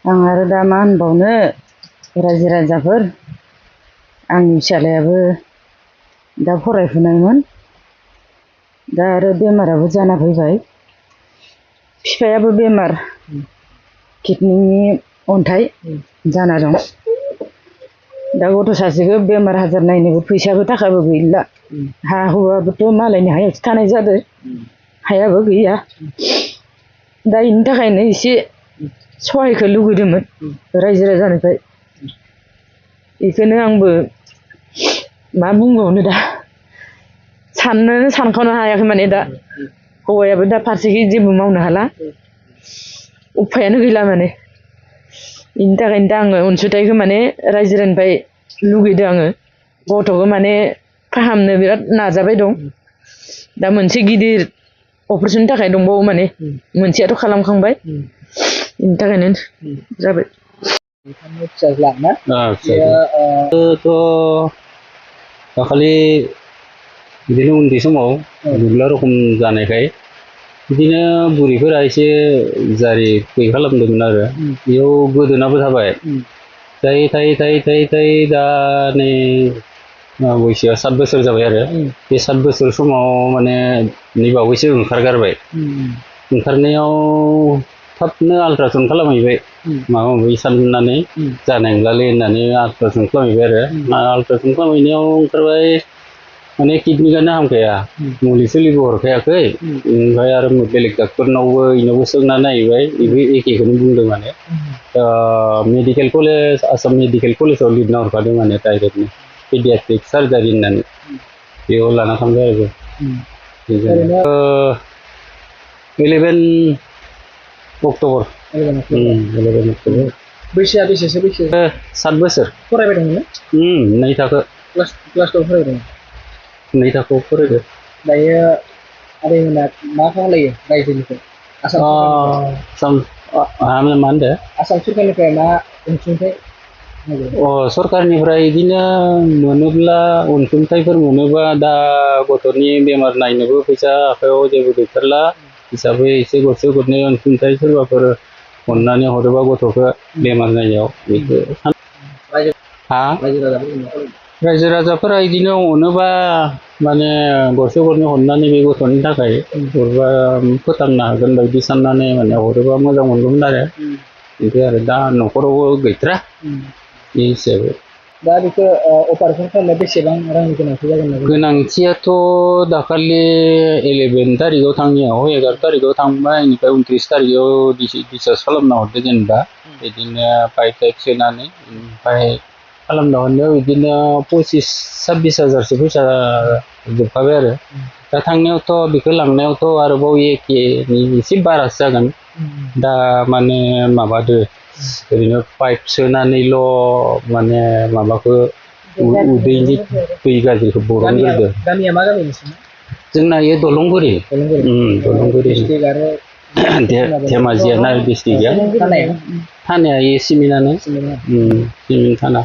आं आरो दा मा होनबावनो रायजो राजाफोर आंनि फिसालायाबो दा फरायफुनायमोन दा आरो बेमाराबो जाना फैबाय बिफायाबो बेमार किडनिनि अन्थाइ जाना दं दा गथ' सासेखौ बेमार आजार नायनोबो फैसाबो थाखाबो गैला हा हुआबोथ' मालायनि हायावसो थानाय जादों हायाबो गैया दा इनि थाखायनो एसे सहायखौ लुगैदोंमोन रायजो राजानिफ्राय बेखौनो आंबो मा बुंबावनो दा साननोनो सानख'नो हायाखै माने दा हौवायाबो दा फारसेखै जेबो मावनो हाला उफायानो गैला माने बेनि थाखायनो दा आङो अनसुंथाइखौ माने रायजोनिफ्राय लुगैदों आङो गथ'खौ माने फाहामनो बिराद नाजाबाय दं दा मोनसे गिदिर अपारेशननि थाखाय दंबावो माने मोनसेयाथ' खालामखांबाय बेनि थाखायनो जाबाय फिसाज्ला ना थ' दाखालि बिदिनो उन्दै समाव गुग्ला रखम जानायखाय बिदिनो बुरैफोरा एसे जारि गैयै खालामदोंमोन आरो बेयाव गोदोनाबो थाबाय थायै थायै थायै थायै थायै दा नै बैसोआ 7 बोसोर जाबाय आरो बे 7 बोसोर समाव माने नैबावैसो ओंखारगारबाय ओंखारनायाव थाबनो आल्ट्रासाउन्ड खालामहैबाय माबा माबि साननानै जानाय नंलालै होननानै आल्ट्रासाउन्ड खालामहैबाय आरो आल्ट्रासाउन्ड खालामहैनायाव ओंखारबाय माने किडनिकानो हामखाया मुलि सुलिबो हरखायाखै ओमफ्राय आरो बेलेग डाक्टरनावबो इनावबो सोंना नायबाय बेबो एखेखौनो बुंदों माने मेडिकेल कलेज आसाम मेडिकेल कलेजाव लिरना हरखादों माने डाइरेक्टनो पेडियाट्रिक सार्जारि होननानै बेयाव लाना थांबाय आरो 11 अक्ट'बर 11 अक्ट'बर बैसोआ बेसेसो बैसो 7 बोसोर फरायबाय दंमोन नै थाखो क्लास 2 फरायदों नै थाखोआव फरायदों दायो आदैमोना मा खालायो रायजोनिफ्राय मा होनदो आसाम सरकारनिफ्राय मा अनसुंथाइ सरकारनिफ्राय बिदिनो मोनोब्ला अनसुंथाइफोर मोनोबा दा गथ'नि बेमार नायनोबो फैसा आखायाव जेबो गैथारला हिसाबै एसे गरसे गरनै अनसुंथाइ सोरबाफोर अननानै हरोबा गथ'खौ बेमार नायनायाव बेखौ रायजो राजाफोरा बिदिनो अनोबा माने गरसे गरनै हरनानै बे गथ'नि थाखाय हरबा फोथांनो हागोन बायदि साननानै माने हरोबा मोजां मोनगौमोन आरो बिदि आरो दा न'खरावबो गैथ्रा बे हिसाबै दा बेखौ अपारेशन खालामनो बेसेबां रांनि गोनांथि जागोन गोनांथियाथ' दाखालि 11 तारिखआव थांनायाव 11 तारिखआव थांबाय बेनिफ्राय 29 तारिखआव डिसचार्ज खालामना हरदो जेनेबा बिदिनो पाइप सोनानै ओमफ्राय खालामना हरनायाव बिदिनो 25-26 हाजारसो फैसा जोबखाबाय आरो दा थांनायावथ' बेखौ लांनायावथ' आरोबाव एखेनि एसे बारासो जागोन दा माने माबादो ओरैनो पाइप सोनानैल' माने माबाखौ उदैनि दै गाज्रिखौ बरनग्रोदो गामिया मा गामि जोंना इयो दलंगुरि धेमाजियानो डिस्ट्रिक्टआ थानाया इयो सिमिनानो सिमिन थाना